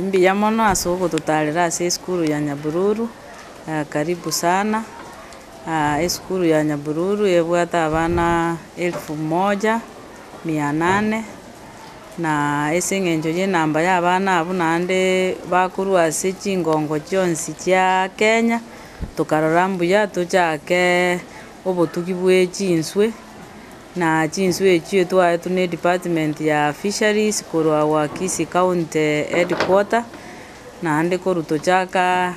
Mbuya mono ase ogototarera ase esukuru ya Nyabururu, karibu sana. Esukuru ya Nyabururu ebwate abana elfu moja mia nane, na ase eng'encho ya enamba ya abana abwo naende bakorwa ase chingongo chionsi chia Kenya, tokarora mbuya tochake obotugi bwa echinswe. Na chinswe echio twaetwe ne department ya fisheries korwa gwa Kisii county headquarter, naende korwa tochaka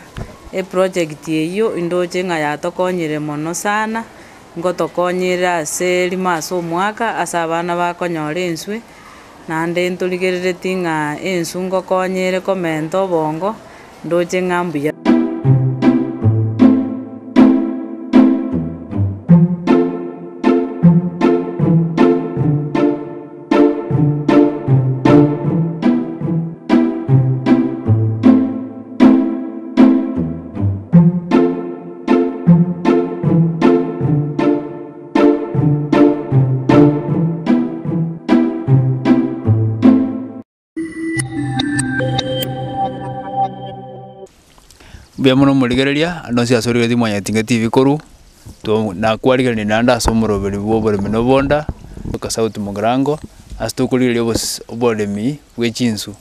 eproject eyio indoche ng'a yatokonyire mono sana, ngotokonyere ase rimo ase omwaka ase abana bakonyora enswe, naende ntorigerereti ng'a enswe ngokonyere komenta obongo, ndoche ng'a mbuya. Mbuya mono omorigereria, ande onsi ase origereretie mwanyagetinga TV korwa, to nakwarigereria naende ase omoroberi bwa oboremi na obonda, mpaka sauti mogirango, ase tokorigereria obos oboremi bwa echinsu.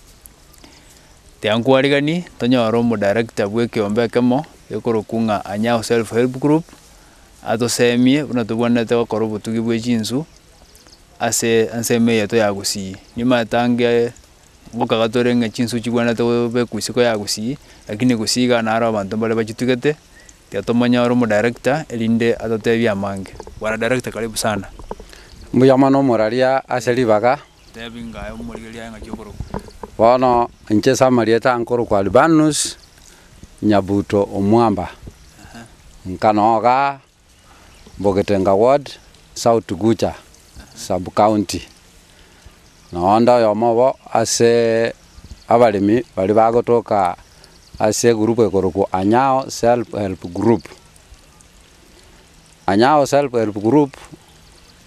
Tiga nkwariganie, tonyore omodirector bwa ekeombe ekemo, gekorokwa ng'a Anyao Self Help Group, atosemie buna tobwenerete gokora obotugi bwa echinsu, ase ensemo eye yaito ya gusii. Nimanyete ange ngokaga tore ng'a chinsu chibwenerete kobekwa isiko ya gusii, lakini gusii iga naro abanto mbare bachitugete, tiga tomonyore omodirector erinde atotebie amange. Bwana director karibu sana. Mbuya mono omoraria ase ribaga. Tebi ng'aye omorigereria aye ng'aki okorokwa. Bono inche ase amarieta nkorokwa Albanus Nyabuto Omwamba, nkanoga Bogetenga Ward, South Gucha Sub County. Nonde oyomo obo ase abaremi baria bagotoka ase egroup ekorokwa Anyao Self Help Group. Anyao Self Help Group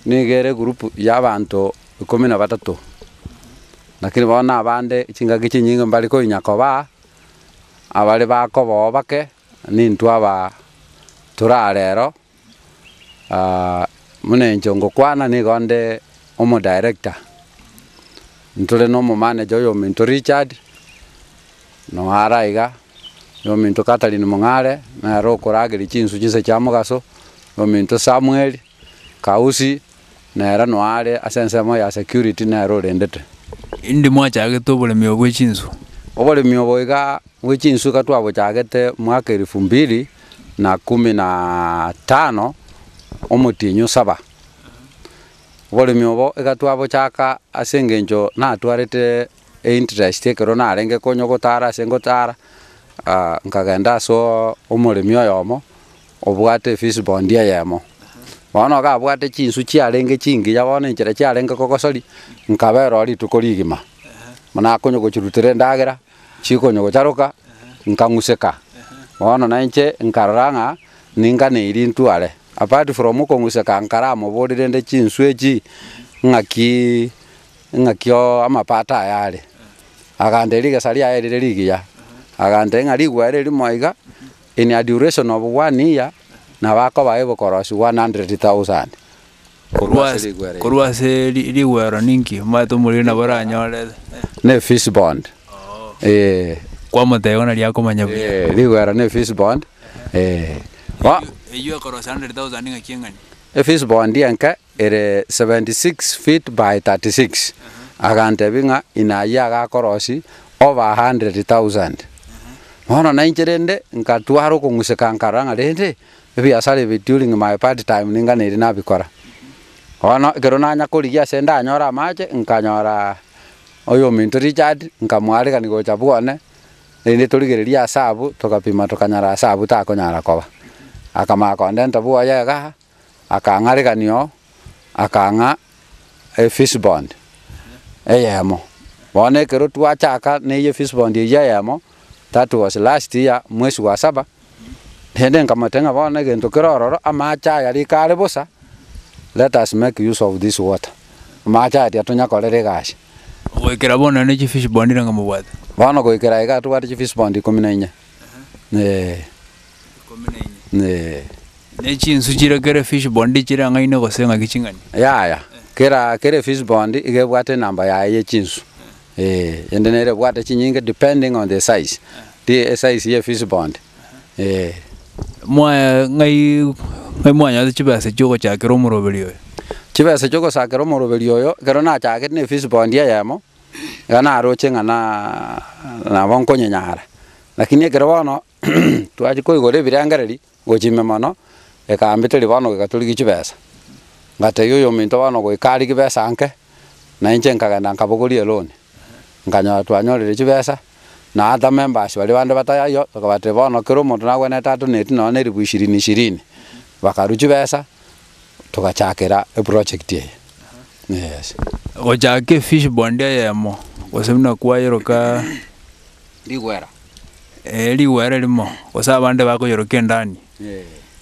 nigo ere egroup ya abanto ikomi na batato, lakini bono abande chingaki chinyinge mbare koinya koba, abare bakoba oo bake. Nintwe aba tore aa rero, buna inche ngokwana nigo nde omodirector, ntore na omomanager oyominto Richard, noo are aiga, oyominto Catherine Mong'are, nere okorageria chinsu chinse chia mogaso, oyominto Samuel Kausi, nere noo are ase ensemo ya security nere orendete. Indi mwachagete oboremi obo bwe chinsu? Oboremi obo iga bwe chinsu iga twabochagete mwaka elfu mbili na kumi na tano, omotienyi o saba. Oboremi obo iga twabochaka ase engencho natwarete einterest ekero narenge konya gotara ase ngotara, nkagenda ase omoremi oyomo. Obwate efisbondi eyemo. Bono iga abwate chinsu chiarenge chingiya bono enchera chiarenge kogosoria, nkabera oo rituko rigima. Buna akonya gochirutera endagera, chikonya gocharoka, nkang'useka. Bono na inche nkarora ng'a ninganeiri ntware. Apart from okong'useka nkaramoborie rende chinsu echi, ng'akiiii ng'aki oo amapato aya are. Agantebia rigesa riaye rire rigiya, agantebia ng'a rigwere erimo iga. In a duration of one year, nabo akoba able korosia 100,000 korwa ase rigwero eri. Korwa ase rigwero ninki omanyete omoriri nabo oranyorete? Ne fish bond, eh. Kwamotebia nari akomanya buya. Eh, rigwero ne fish bond, eh. Eyio ekorosia 100,000 ng'aki eng'ani? Efish bond enke ere 76 feet by 36, agantebia ng'a ina ayio agakorosia over 100,000. Bono nainche rende nkatwara okong'useka nkarora ng'a rende ebiasara ebi during my part time ninganeiri nabikora. Bono ekero nanya korigia ase ndanyore amache nkanyora oyominto Richard nkamwarigania gocha bwane, rende torigererie ase abwo togapima tokanyora ase abwo takonyara koba. Akamanya kondenta bwoye igaa. Akang'aregania oo, akang'a efisbond eyemo. Bono ekero twachaka na eywo efisbond eywo eyemo, that was last year mwezi wa saba, rende nkamotebia ng'a bono egento kere ororo amache aya rika are bosa, let us make use of this water. Amache aria tonyakorera egasi. Goikera bono ne chifish pond nigo mobwate? Bono goikera iga tobwate chifish pond ikomi na inye, eh. Ikomi na inye. Eh. Ne chinsu chire kere fish pond chire ang'aine gose ng'aki ching'ani? Yaya, kera kera efish pond iga ebwate enamba yaye ye chinsu, eh, ende nere ebwate chinyinge depending on the size, ri esize ya efish pond, eh. Mwaye ng'ai ng'ai mwanyorete chibesa chiogochakera omoroberi oyo? Chibesa chiogosakera omoroberi oyo, ekero nachagete na efish pond eyemo, iga naroche ng'a naaa nabo nkonyenyara, lakini ekero bono twachia koigora ebirengereri, gochia ime mono, ekambiteria bono goika torigie chibesa. Ngatebia oyominto bono goika arigie besa nke, na inche nkagenda nkabogoria eloan, nkanyora twanyorire chibesa, na other members baria bande batayaiyo, tokabatebia bono kera omonto nagwenerete adonate nonye na elifu ishirini ishirini, bakarwa chibesa, togachakera eproject eye, yes. Gochaka efish pond eyemo, gose buna kwayeroka. Rigwera. Ee, rigwera erimo, gose abande bakoyeroka endani.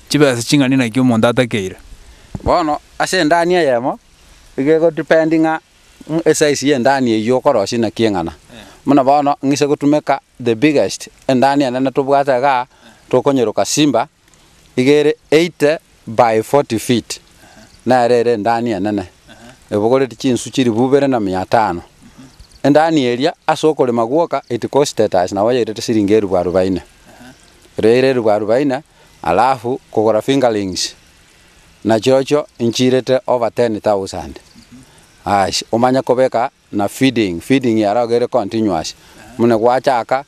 Chibesa ching'ani naki omonto atakeire. Bono ase endani eyemo, iga egodepend ng'a esize ya endani eywo okorosia naki eng'ana. Buna bono ng'ise gotumeka the biggest endani enene tobwate igaa, tokonyeroka simba, iga ere 80 by 40 feet, nere ere endani enene, ebogoretie chinsu chilifu ibere na mia tano. Endani eria ase okorema gwoka it costed us nabo yairete siringi elifu arubaini. Ekero yaira elifu arubaini, alafu kogora fingerlings, nachirochio nchiirete over 10,000. Ayas, omanye kobeka na feeding, feeding yaro iga ere continuous, buna gwachaka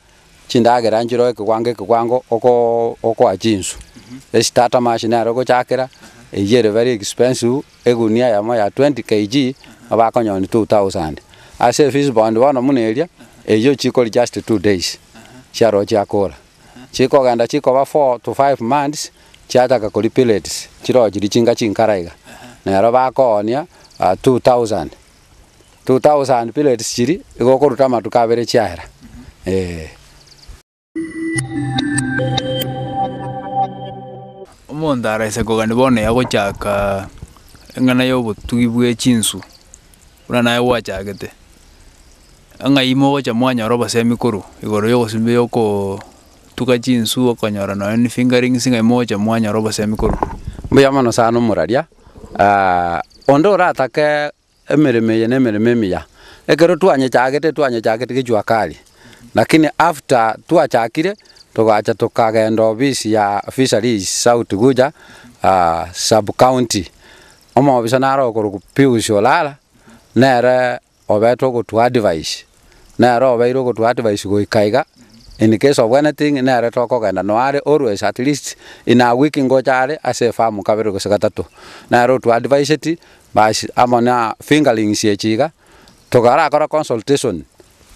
chindagera nchire ekegwango ekegwango oko okoa chinsu, estarter mash nero ogochakera, eywo ere very expensive, egunia eyemo ya 20 kg, bakonyonia 2000. Ase efish pond bono buna eria, eywo chikoria just 2 days, chiaroo chiakora. Chikogenda chikoba 4 to 5 months, chiachaka koria pellets, chiroo chiria chinga chinkara iga, nero bakoonia 2000. 2000 pellets chiria, igo okoruta amatuko abere chiaera, eh. Omonto araise kogania bono yagochaka eng'ana ya obotugi bwe chinsu, buna naye gwachagete, ng'ai mogocha mwanyora obosemi korwa igoro ya ogosimba ya okotuga chinsu okonyora nonye ne fingerlings ng'ai mogocha mwanyora obosemi korwa. Mbuya mono sana omoraria, onde oratake emeremo eye na emeremo emiya, ekero twanyechagete twanyechagete gechwa kari, lakini after twachakire, togacha tokagenda ofisi ya fisheries south gucha sub county, omobisa naro okorokwa Pius Olala, nere obete ogotua advice, nere obeire ogotua advice goika iga, in case of anything nere tokogenda noare always at least in a week ngocha are ase efarm kabere gose gatato. Nere otua adviseti, basi amo na fingerlings echi iga, tokarakora consultation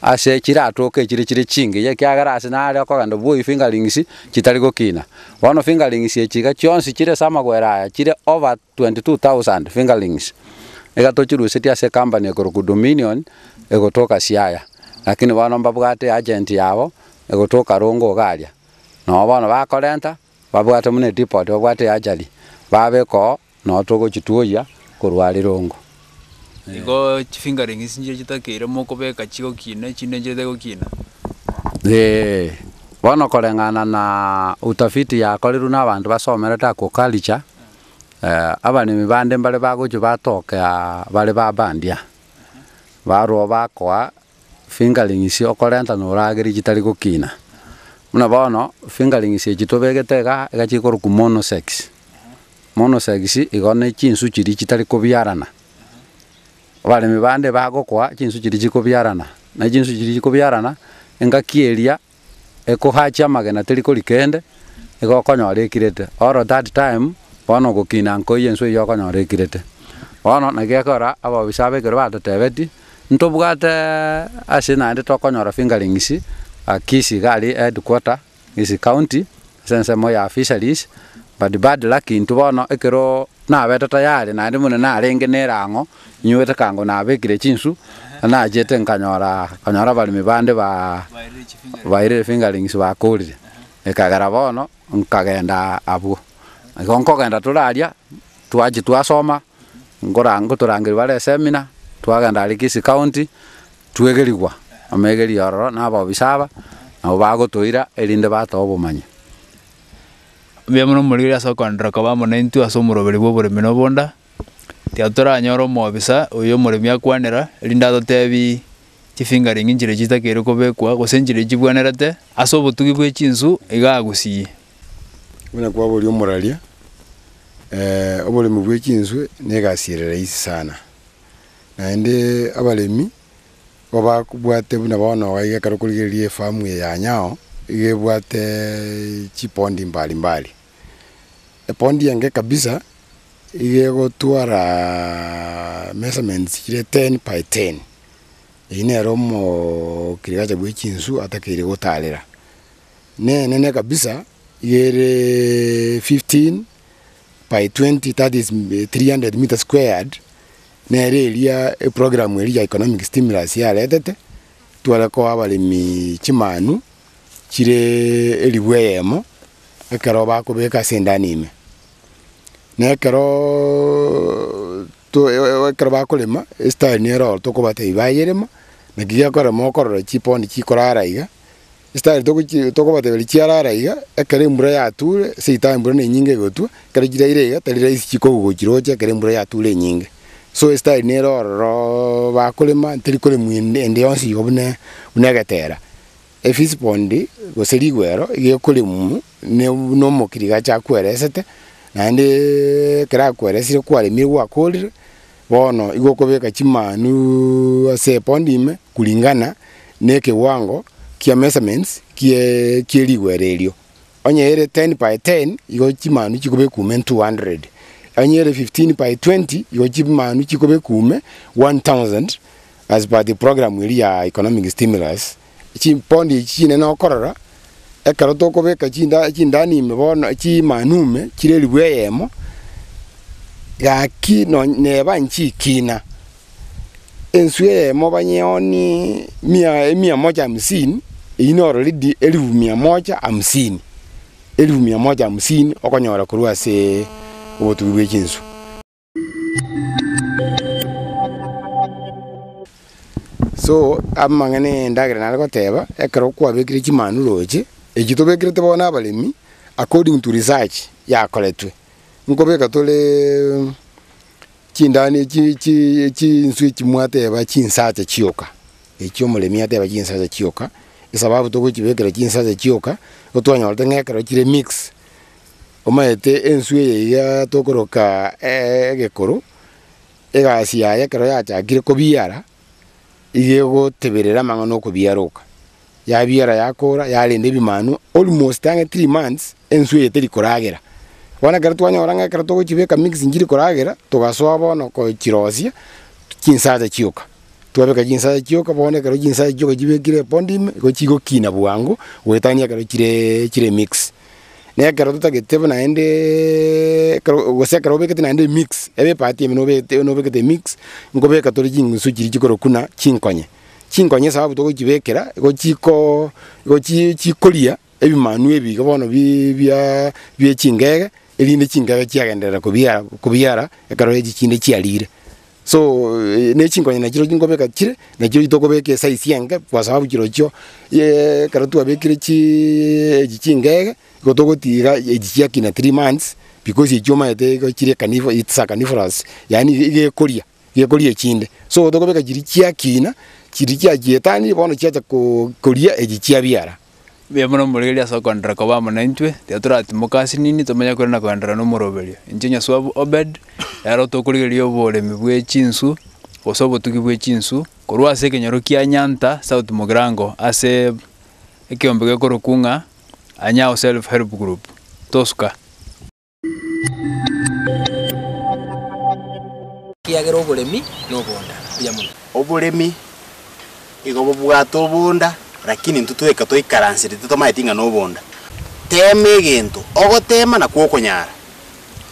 ase chiratoke echire chire chingiya ekiagera ase nare okogenda bwoyi fingerlings chitari gokina. Bono fingerlings echi iga chionsi chire ase amagwere aya chire over 22,000 fingerlings, iga tochirusetie ase ecompany ekorokwa Dominion egotoka Siaya, lakini bono mbabwate agent yabo egotoka Rongo iga aria. Noo bono bakorenta, babwate buna edepot babwate eachari, babeka oo noo togochituoyia korwa aria Rongo. Igo chifingerlings nchire chitakeire mokobeka chigokina echinde nchire chitari gokina. Eeh, bono koreng'ana na utafiti yakorirwe na abanto basomerete aquaculture, abaremi bande mbare bagochia batokea bare ba bandia, barwa bakoa fingerlings okorenta na orageria chitari gokina. Buna bono, fingerlings echi tobegete igaa, iga chikorokwa monosex, monosex igo na chinsu chiria chitari kobiarana. Abaremi bande bagokoa chinsu chiria chikobiarana, na chinsu chiria chikobiarana, engaki eria ekohachia amagena teri koria kende, igo okonyora ekirete, all that time, bono ogokina nkoiyo ensu eywo okonyora ekirete. Bono naki gekogera ababisa aba ekero batotebeti, ntobwate ase naende tokonyora fingerlings Kisii iga aria headquarter, Kisii county, ase ensemo ya fisheries, but bad luck intwe bono ekeroo nabete tayari naende buna narenge na erang'o, nywete kango nabekire chinsu, nachete nkanyora nkanyora abaremi bande baa bairire fingerlings bakorire, ekagera bono nkagenda abwo. Igo nkogenda tore aria, twachia twasoma, nkora ngotorangeria bare eseminar. Twagenda aria Kisii County, twegerigwa, amegerio ororo na abaobisa aba, nabo bagotoira erinde batoa obomanyi. Mbuya mono omorwire ase okoenderera koba amo naintwe ase omoroberi bwa oboremi na obonda, tiga toranyore omobisa oyo omoremi akwanera, erinde atotebi chifingering nchire chitakeire kobekwa gose nchire chibwenerete ase obotugi bwa echinsu iga agusii. Buna kwaboria omoraria, oboremi bwa echinswe na egasi ere rahisi sana, naende abaremi Obabwate buna bono iga ekero okorigereria efamu eye ya Nyao, iga ebwate chipondi mbali mbali. Epondi enke kabisa, iga egotwara measurements chire ten by ten, eywo nere omokirigacha bwa echinsu atakeire gotarera. Na enene kabisa, iga ere 15 by 20 that is 300 metre squared, Nere eria eprogram eria ya economic stimulus yaretete, tware koa abaremi chimanu chire elifu eyemo, ekero bakobeka ase endani ime. Na ekerooo to ekero bakorema, estyle nere oro tokobatebia bayerema, naki gekorema okorora chipondi chikorara iga, Estari togochi tokobateberia chiarara iga, ekero embura yature, seita embura na enyinge egotwa, ekero chiraire iga tari rahisi chikogu gochiroche ekero embura yature enyinge. So estari nere ororo bakorema teri koremwa ende ende yonsi igo buna buna egetera. Efispondi gose rigwero iga ekoremwa ne buna omokirigacha akweresete, naende ekero akweresire kwaremire gwakorire, bono igo okobeka chimanuuuu ase epondi ime kulingana na ekewango kia measurements kie kie rigwera erio. Onye ere ten by ten, igo chimanu chikobekwa ime 200, onye ere 15 by 20, igo chimanu chikobekwa ime 1000 as per the program eria ya economic stimulus. Chipondi echi chinene okorora, ekero tokobeka chinda chindani ime bono chimanu ime chire elifu eyemo, gaki nonye neba nchikina. Enswe eyemo banyeonie mia emia moja hamsini, eywo noro already elifu mia moja hamsini, elifu mia moja hamsini okonyora korwa aseee obotugi bwa echinswe. So, amang'ana ya endagera nare goteba, ekero kwabekire chimanu roche, echi tobekerete bono abaremi, according to research yakoretwe, nkobeka tore. Chindani echi chi chinswe echi mwateba chinsacha chioka, echi omoremi ateba chinsacha chioka, esababu togochibekera chinsacha chioka, igo twanyorete ng'a ekero chire mix, omanyete enswe eye iga tokoroka egekoro, egasi yaye ekero yachakire kobiara, iga egoteberera amang'ana okobiara oka. Yabiara yakora, yarenda ebimanu almost ang'e three months, enswe eye teri koragera. Bono ekero twanyora ng'a ekero togochibeka mix nchiri koragera, togasoa bono kochirosia chinsacha chioka. Twabeka chinsacha chioka bono ekero chinsacha chioka chibekire epondi ime, igo chigokina bwango goetania ekero chire chire mix. Na ekero totagete buna naendeeee ekero gose ekero obekete naende emix, ebe epati ime nobegete nobekete emix, nkobeka tore ching'usu chiria chikorokwa buna chinkonye. Chinkonye esababu togochibekera, igo chikoo igo chi chikoria ebimanu ebi iga bono bi bia bia echingege, erinde chingege chiagenderera kobiara kobiara ekero echi chinde chiarire. So na chinkonye nachirochio nkobeka chire, nachio tokobeka esize enke kwa sababu chirochio ekero twabekire chiiii echi chingege, igo togotiga echi chiakina three months, because echio omanyete igo chire carnivo it's a carnivorous yaani iga ekoria. Gekoria echinde. So tokobeka chiria chiakina, chiria chiachietanirie bono chiacha ko koria echi chiabiara. Mbuya mono omorigereria ase okoenderera koba amo naintwe, tiga toratimoke ase nini tomanye korenda koenderera na omoroberio. Inche Nyaswabu Obed, ero tokorigereria oboremi bwe chinsu, gose obotugi bwe chinsu, korwa ase ekenyoro kia Nyanta South Mugirango ase ekeombe gekorokwa ng'a Anyao Self Help Group. Tosuka. Ekiagera oboremi nobonda. Mbuya mono. Oboremi igo bobwate obonda, lakini intwe tweka toikaranserete tomaeti ng'a nobonda. Tema egento, ogotema nakwo okonyara,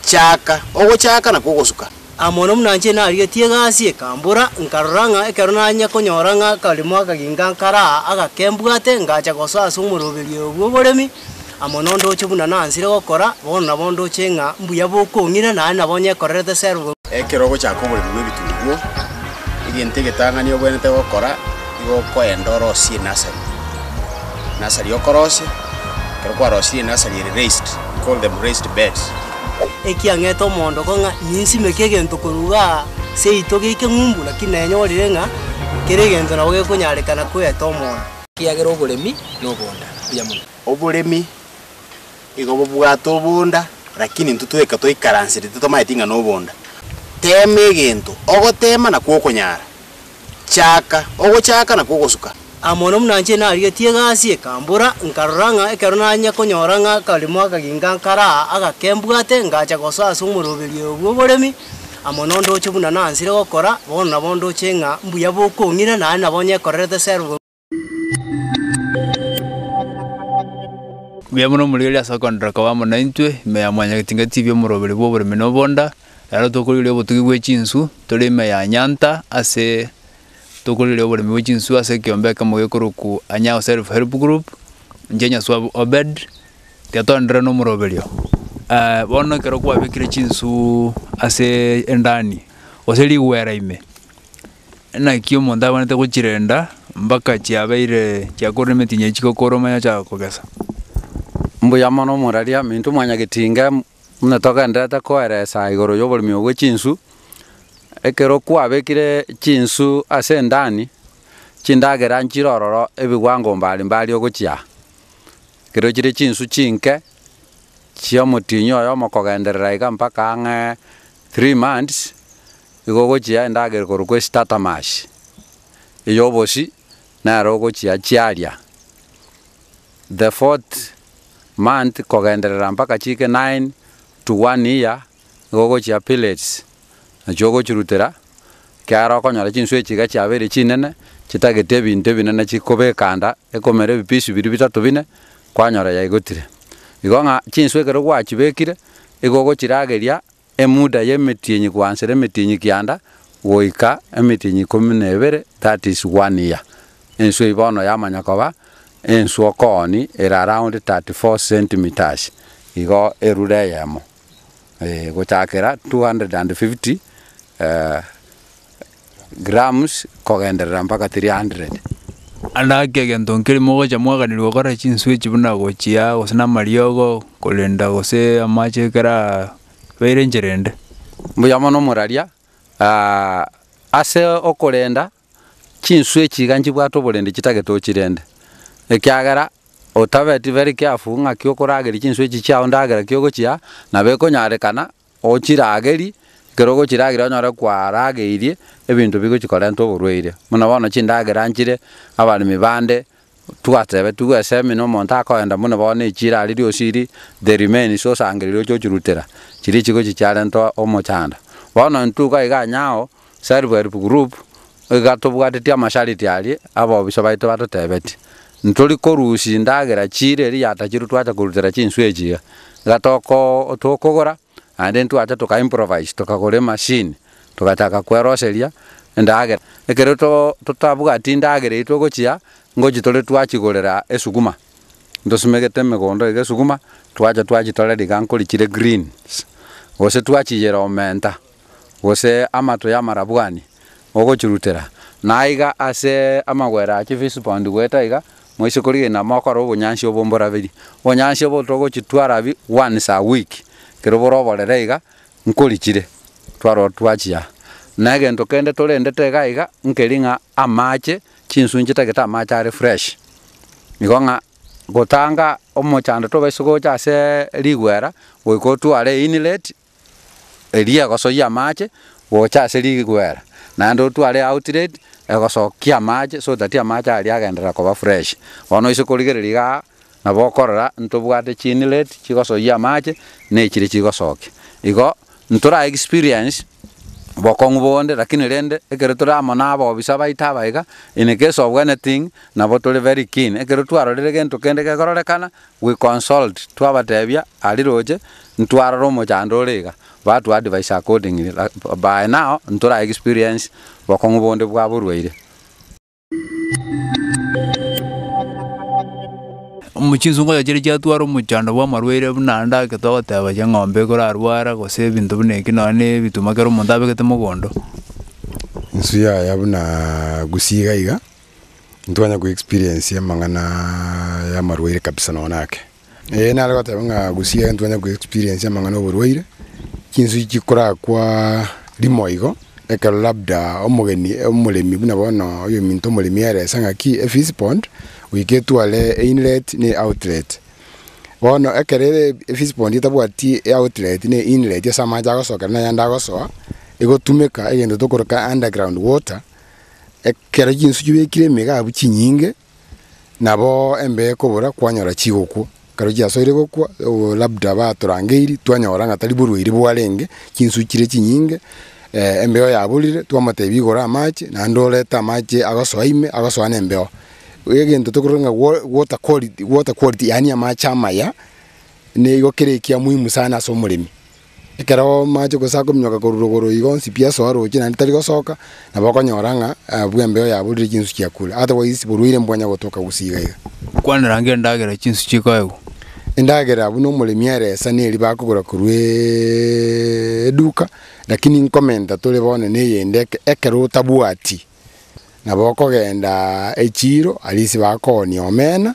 chaka, ogochaka nakwo ogosuka. Amo buna inche narigetie egasi ekambora, nkarora ng'a ekero nanya konyora ng'a akarimo akaginka nkare aa agakembwate, ngacha gosoa ase omoroberio oyo bw'oboremi, amo nondoche buna nansire gokora, bono nabo ndoche ng'a mbuya bokong'ira naende nabo nyekorerete self. Ekero ogochaka oboremi bwa ebitunguo, Egento egetang'ani obwenerete gokora, nigo okoenda orosie enasari. Enasari okorosia, ekero kwarosirie enasari ere raised, we call them raised beds. Ekiang'ete omondoko ng'a ninsimeke egento korwa igaa seito geike ng'umbu, lakini nenyorire ng'a kera egento nabo gekonyarekana kweta omonto. Ekiagera oboremi nobonda. Mbuya mono. Oboremi igo bobwate obonda, lakini intwe tweka toikaranserete tomaeti ng'a nobonda. Tema egento, ogotema nakwo okonyara, chaka, ogochaka nakwo ogosuka. Amo buna inche narigetie egasi ekambora, nkarora ng'a ekero nanya konyora ng'a akarimo akaginka nkaraa agake mbwate, ngacha gosoa ase omoroberi oyo bwa oboremi, amo nondoche buna nansire gokora, bono nabo ndoche ng'a mbuya bokong'ira naende nabo nyekorerete self. Mbuya mono omorigereria ase okondora koba amo naintwe, ime ya Mwanyagetinga TV omoroberi bwa oboremi na obonda, ero tokorigereria obotugi bwe chinsu, tore ime ya Nyanta ase tokorigereria oboremi bwe chinsu ase ekeombe ekemo gekorokwa Anyao Self Help Group, inche Nyaswabu Obed, tiga toenderere na omoroberio. Bono ekero kwabekire chinsu ase endani, gose rigwera ime, Naki omonto abwenerete gochirenda mpaka chiabeire chiakorire emetienyi eye chigokora omanye ochake kogesa. Mbuya mono omoraria minto mwanyagetinga buna togendererete koeresa igoro ya oboremi obwe chinsu, ekero kwabekire chinsu ase endani, chindagera nchire ororo ebiwango mbari mbari ogochia. Ekero chire chinsu chinke, chia omotienyi oyomo kogenderera iga mpaka ang'e 3 months, Igo ogochia endagera korokwa esitatamasi, ey'obosie, nero ogochia chiaria. The fourth month kogenderera mpaka chike 9 to 1 year, igo ogochia pellets, nachio ogochirutera, ekiagera okonyora chinswe echi iga chiabeire chinene, chitagete ebinto ebinene chikobeka nda, ekomera ebipisi biria bitato bine, kwanyora yaigotire. Igo ng'a chinswe ekero gwachibekire, igo ogochirageria. Emuda y'emetienyi koansera emetienyi kianda goika emetienyi ikomi na ebere, that is one year. Enswe eyio bono yamanya koba enswe okooni ere around 34 centimetres, igo erure eyemo, gochakera 250 grams kogenderera mpaka 300. Ande ake egento nkeri mogocha mwaganerwa gokora chinswe echi buna gochia gose na amariogo, korenda gose amache ekero beire enchera ende. Mbuya mono omoraria, ase okorenda chinswe echi iga nchibwate oborendi chitagete ochirende, ekiagera otabeti very careful ng'aki okorageria chinswe echi chiago ndagera ki ogochia, nabo ekonyarekana Ochiragerie, ekero ogochirageria onyore kwarageirie ebinto bigochi korenta oborwaire. Buna bono chindagera nchire, abaremi bande twatebetigwe esemina omonto akoenda buna bono echiro aria riosiri the remains osangererie oche ochirutera, chiria chigochi chiarenta omochando. Bono intwe iga iga anyao, self help group, iga tobwatetie amashariti aria abobisa baito batotebetie. Ntori korusia endagera chire eria yatachirwe twacha korutera chinswe echi iga, iga tokoo tokogora, naende ntwacha toka improvise tokagora emachine, togachaka kweroseria endagera. Ekero too totabwati endagera eywo togochia, ngochi tore twachigorera esuguma, ntosimegete emegondo iga esuguma, twacha twachitorera iga nkori chire greens, gose twachiyera omenta. gose amato y'amarabwani, ogochirutera. Na aiga ase amagwera a chifispondi goeta iga, moise korigena mokore obonyansi obo mboraberi. Obonyansi obo togochitwara bi once a week, ekero bore oborere iga, nkorichire, twarora twachia. Na egento kende torendete iga iga, nkeri ng'a amache, chinsu nchitagete amache are fresh. Igo ng'a gotanga omochando tobaisa gocha ase rigwera, goika otware inlet. Eria egosoyia amache gocha ase rigwera, naende otware outlet egosokia amache so that amache aria agenderera koba fresh. Bono oise korigereria igaa, nabo okorora ntobwate chiinlet chigosoyia amache, na echire chigosokia. Igo, ntora experience bokong'u bonde lakini rende ekero tore amo na abobisa baito aba iga, in case of anything, nabo tore very keen. Ekero twarorire gento kende gekororekana, we consult, twabatebia aria roche ntwarora omochando ore iga, batu advise accordingly by now ntora experience bokong'u bonde bwa borwaire. Chinsu ngocha chiria chiatwara omochando bwa amarwaire buna ande ake togoteba ching'ombe ekorarwara gose ebinto buna eki nonye na ebituma ekero omonto abegete mogondo. Insu yaya buna Gusii iga iga, ntwanya ko experience amang'ana ya amarwaire kabisa nonye nake. Ee nare goteba ng'a Gusii iga ntwanya ko experience amang'ana ya oborwaire, chinsu chikorakwa rimo igo, ekero labda omogeni omoremi buna bono oyominto omoremi aerese ng'aki efish pond, goika etware einlet na outlet. Bono ekero ere efish pond etabwati eoutlet na einlet ase amache agosokera na ayande agosoa, egotumeka egento tokoroka underground water, ekero chinsu chibekire ime iga abwo chinyinge, nabo embeo ekobora kwanyora chigokwa. Ekero chiasoire gokwa, labda batorangeiri twanyora ng'a tari borwaire bwarenge, chinsu chire chinyinge, embeo yaborire, twamotebia igora amache, naende orete amache agosoa ime, agosoa na embeo. Egento tokorora ng'a water quality, water quality yaani amache amaya, nigo kere ekia muhimu sana ase omoremi. Ekero amache gose akominyoka korwa rogoro igo onsi pi asoa roche naende tari gosoka, nabo okonyora ng'a abwo embeo yaborire chinsu chiakure, otherwise borwaire mbwanya gotoka gose iga iga. Kwanera ange endagera chinsu chikoegwa. Endagera buna omoremi aresa neri bakogora korwa eduka, lakini nkomenta tore bono na eyende eke ekero otabwati. Nabo okogenda echiiro aria ase bakoonia omena,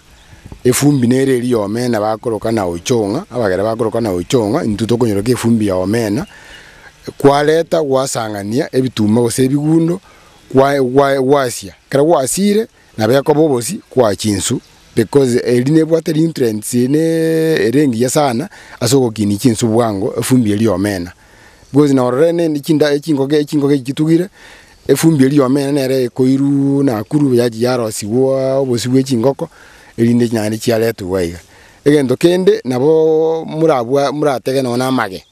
efumbi nere eria ya omena bakoroka na ochong'a, abagere bakoroka na ochong'a, intwe tokonyoroka efumbi ya omena, kwareta gwasang'ania ebituma gose ebigundo, kwa gwa gwasia. Ekero gwasiire, nabo ekoba obosie kwaa chinsu because eria nebwate nutrients ne ere engiya sana ase ogokinia chinsu bwango efumbi eria ya omena. Because norore ne chinda echingoge echingoge chitugire, efumbi eria yomene nere ekoirwaa Nakuru yachia yarosiwa obosie bwa echingoko, erinde naende chiaretwa iga iga. Egento kende nabo morabwa moratege nonye na amage,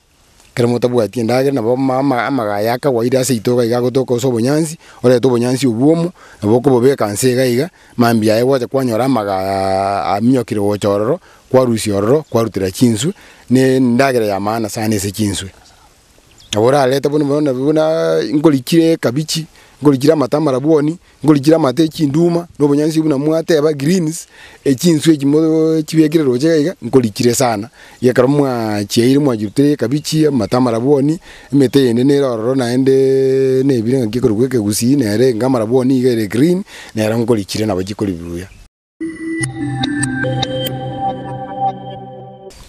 ekero motabwati endagera nabo ama ama amaga aya akawaida ase itoka iga agotoka ase obonyansi, orete obonyansi obwo omo, nabo okobobeka nse iga iga, mambia yaye gwacha kwanyora amaga aa aminyokire gocha ororo, kwarusia ororo, kwarutera chinswe, na endagera ya maana sana ase chinswe. Nabo orarete buna bono buna nkorichire ekabichi, nkorichire amato amarabwoni, nkorichire amato echinduma, na obonyansi buna mwateba greens, echinswe echi mooo chibekire roche iga iga, nkorichire sana. Iga ekero mwachiaire mwachirutire ekabichi, amato amarabwoni, emete eyende nere ororo naendeeee nebire ng'aki ekorokwa ekegusii nere enga amarabwoni iga ere green, nero nkorichire nabo chikori buya.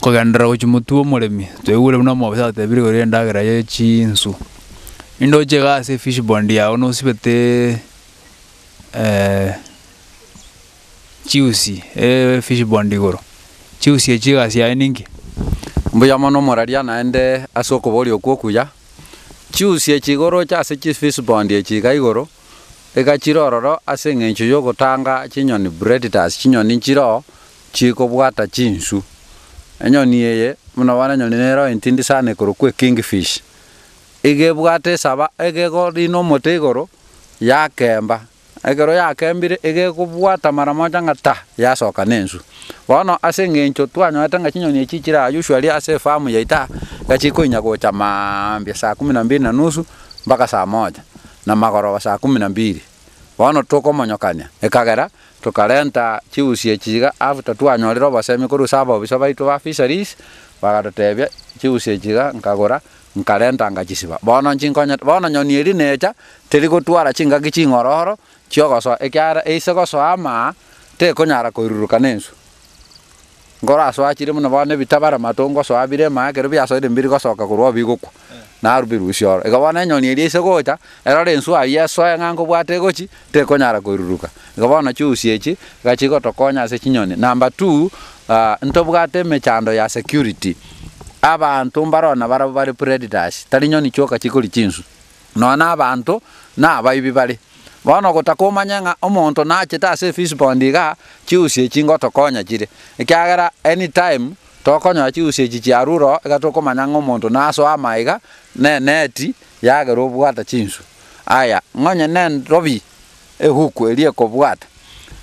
Kogenderera gochia motwe omoremi, twaigure buna omobisa atebire igoro ya endagera ya chinsu. Nindoche iga ase efish pond yago nosibete chiusi efish pond igoro, chiusi echi egasi yaye ninki? Mbuya mono omoraria naende ase okoboria okwo okuya, chiusi echi igoro ase chifish pond echi iga igoro. Egachira ororo ase engencho y'ogotanga chinyoni predators, chinyoni nchiroo chikobwata chinsu. Enyoni eye, buna bono enyoni nero entindi sana ekorokwa ekingfish, iga ebwate esaba iga egorina omote igoro, yakemba, ekero yakembire iga ekobwata mara moja ng'a ta, yasoka na ensu. Bono ase eng'encho twanyorete ng'a chinyoni echi chire aa usually ase efarm yaito aa, iga chikoinya gocha maambia saa kumi na mbili na nusu mpaka saa moja. Na magoroba saa kumi na mbili. Bono tokomonyokania, ekagera tokarenta chiusi echi iga after twanyorire obosemi korwa ase abobisa baito ba fisheries, bagatotebia chiusi echi iga nkagora, nkarenta ngachisiba. Bono nchinkonyete, bono nyoni eria necha, teri gotwara chingaki ching'ororo chiogosoa ekiagera eise gosoa amaa, tekonyara koiruruka na enswe. Nkorasoa chire buna bono ebitabara mato ngosoa bire emaa ekero biasoire mbiri gosoka korwa oo bigokwa, narwo birusia oro. Igo bono enyoni eria ase gocha, erore enswe aywo esoe ng'a nkobwate egochi, tekonyara koiruruka. Igo bono chiusi echi, iga chigotokonya ase chinyoni. Number two, ntobwate emechando ya security, abanto mbaroo nabarabwo bare predators, tari nyoni chioka chikoria chinsu. Nonya na abanto nabaibi bare. Bono gotaka omanye ng'a omonto nachete ase efispondi igaa, chiusi echi ngotokonya chire, ekiagera anytime tokonyora chiusi echi chiarure oo, iga tokomanya ng'a omonto nasoa amaiga na eneti yagera obwata chinsu. Aya, ng'onye na endobi ehuku eria ekobwata,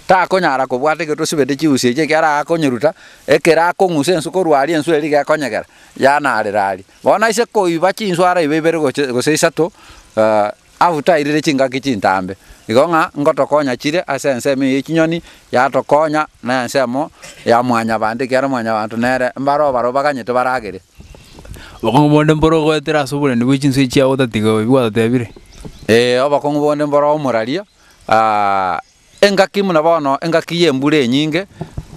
takonyara kobwata ekero tosibete chiusi echi ekiagera akonyeruta, ekero akong'usa ensu korwa aria ensu eria iga ekonyegera, yanarera aria. Bono aise koiba chinswe araibe ibere goche gose isato, abwo tairire chingaki chintambe. Igo ng'a ngotokonya chire ase ensemo eye ye chinyoni, yatokonya na ensemo ya mwanyabanto ekiagera mwanyabanto nere mbaro barobwo baganyete baragere. Bokong'u bonde mboro ogoetera ase oborendi bwe chinswe chiago otatiga obo gwatotebire. Obokong'u bonde mboro omoraria, engaki buna bono engaki ya embura enyinge,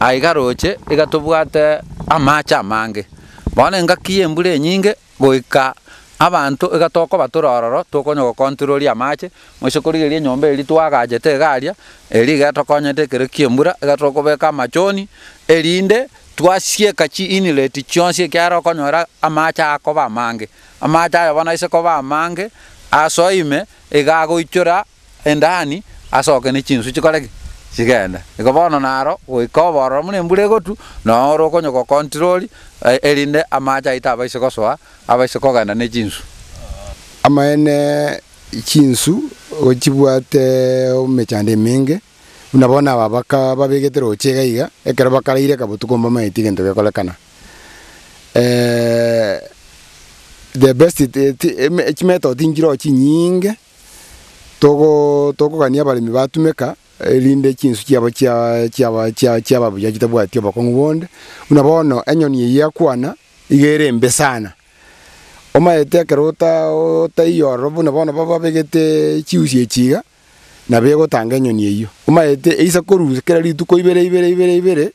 aiga roche iga tobwate amache amange. Bono engaki ya embura enyinge, goika abanto iga tokoba tore ororo tokonya gocontrol amache, moise korigereria enyomba eria twagachete iga aria, eria iga etokonyete ekero kia embura, iga tokobeka amachoni, erinde twasieka chi inlet chionsi ekiagera okonyora amache akoba amange. Amache aya bono aise koba amange, asoe ime, iga agoichora endani, asoke ne chinsu chikore ki? Chigende. Igo bono naro, goika obororo buna embura egotwa, noo ore okonya gocontrol, erinde amache aito abaise gosoa, abaise kogenda ne chinsu. Amaene chinsu gochibwate emechando emenge, buna bono aba baka babegete roche iga iga, ekero bakaraire kabotuko mbamaeti egento gekorekana. The best chimethod nchiroo chinyinge, togo tokogania abaremi batumeka, erinde chinsu chiabo chia chiaba chia chiaba buya chitabwati obokong'u bonde, buna bono enyoni eyio yakwana, iga ere embe sana. Omanyete ekero ota otaiyo ororo buna bono babegete chiusi echi iga, nabo egotanga enyoni eyio. Omanyete eisa korusia kera rituko ibere ibere ibere ibere,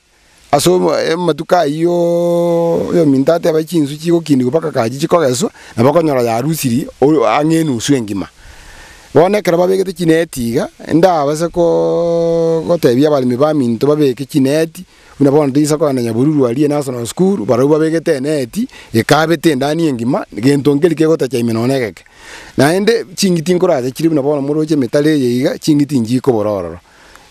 ase amatuko ayiooo oyominto ateba chinsu chigokinigwa mpaka kachi chikogeswa, nabo okonyora yarusirie ang'e enusu engima. Bono ekero babegete chineti iga, ndabase koooo gotebia abaremi baminto babeke chineti, buna bono toisa kogenda Nyabururu aria National School, barabwo babegete eneti, ekabete endani engima, gento nkeri kegotacha ime nonye egeke. Naende ching'iti nkoracha chire buna bono moroche emetaro eye iga, ching'iti nchikobora ororo.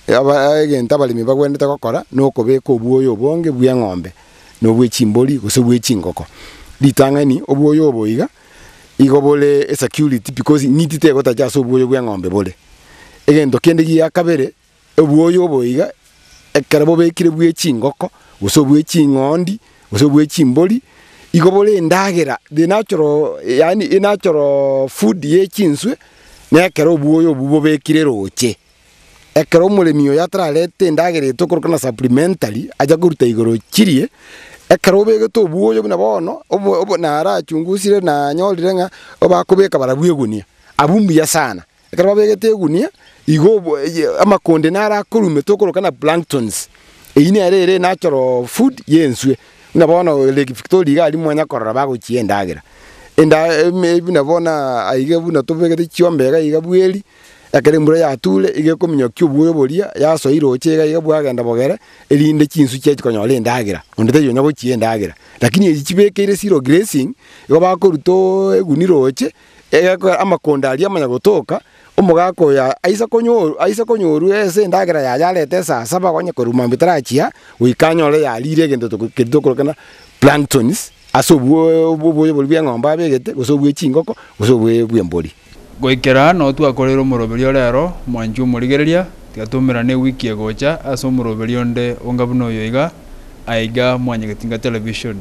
Aba egento abaremi bagwenerete gokora, na okobeka obwoyo obonge bw'eng'ombe, na obwe chimbori, gose bwe chingoko. Ritang'ani, obwoyo obo iga, igo bore esecurity because ng'iti tegotacha ase obwoyo bw'eng'ombe bore. Egento kende gia kabere, obwoyo obo iga, ekero bobekire bwe chingoko, gose obwe ching'ondi, gose obwe chimbori, igo bore endagera the natural yaani enatural food ya echinswe, na ekero obwoyo obwo bobekire roche. Ekero omoremi oyo atararete endagera eye tokoroka na supplementary, acha koruta igoro chirie, ekero obegete obwoyo buna bono, obo obo narachungusire nanyorire ng'a obakobeka barabwo egunia, abwo mbuya sana. Ekero babegete egunia, igo obo eye amakonde naro akorume tokoroka na planktons, eywo nere ere natural food ya enswe. Buna bono Lake Victoria iga aria mwanya korora bagochia endagera. Enda eme buna bono aiga buna tobegete chiombe iga iga bweri. Ekero embura yature, iga ekominyokia obwoyo boria, yasoa iroche iga iga bwagenda bogere, erinde chinsu chiaye chikonyora endagera, onde taiyo onya gochia endagera. Lakini echi chibekeire zero grazing, igo bakoruta oo eguni roche, egekora amakonda aria amanya gotoka, omogaka oyo aisa konyoru aisa konyorwa ase endagera yaye arete saa saba onye korwa mambia tarachia, goika anyore yarire egento toko keria tokoroka ng'a planktons, ase obwo obwoyo boria bwa eng'ombe abegete, gose obwe chingoko, gose obwe bwa embori. Goikera noo twakoreire omoroberio rero, mwanche omorigereria, tiga toumerane ewiki egocha ase omoroberio onde onga buna oyo iga, aiga Mwanyagetinga Television.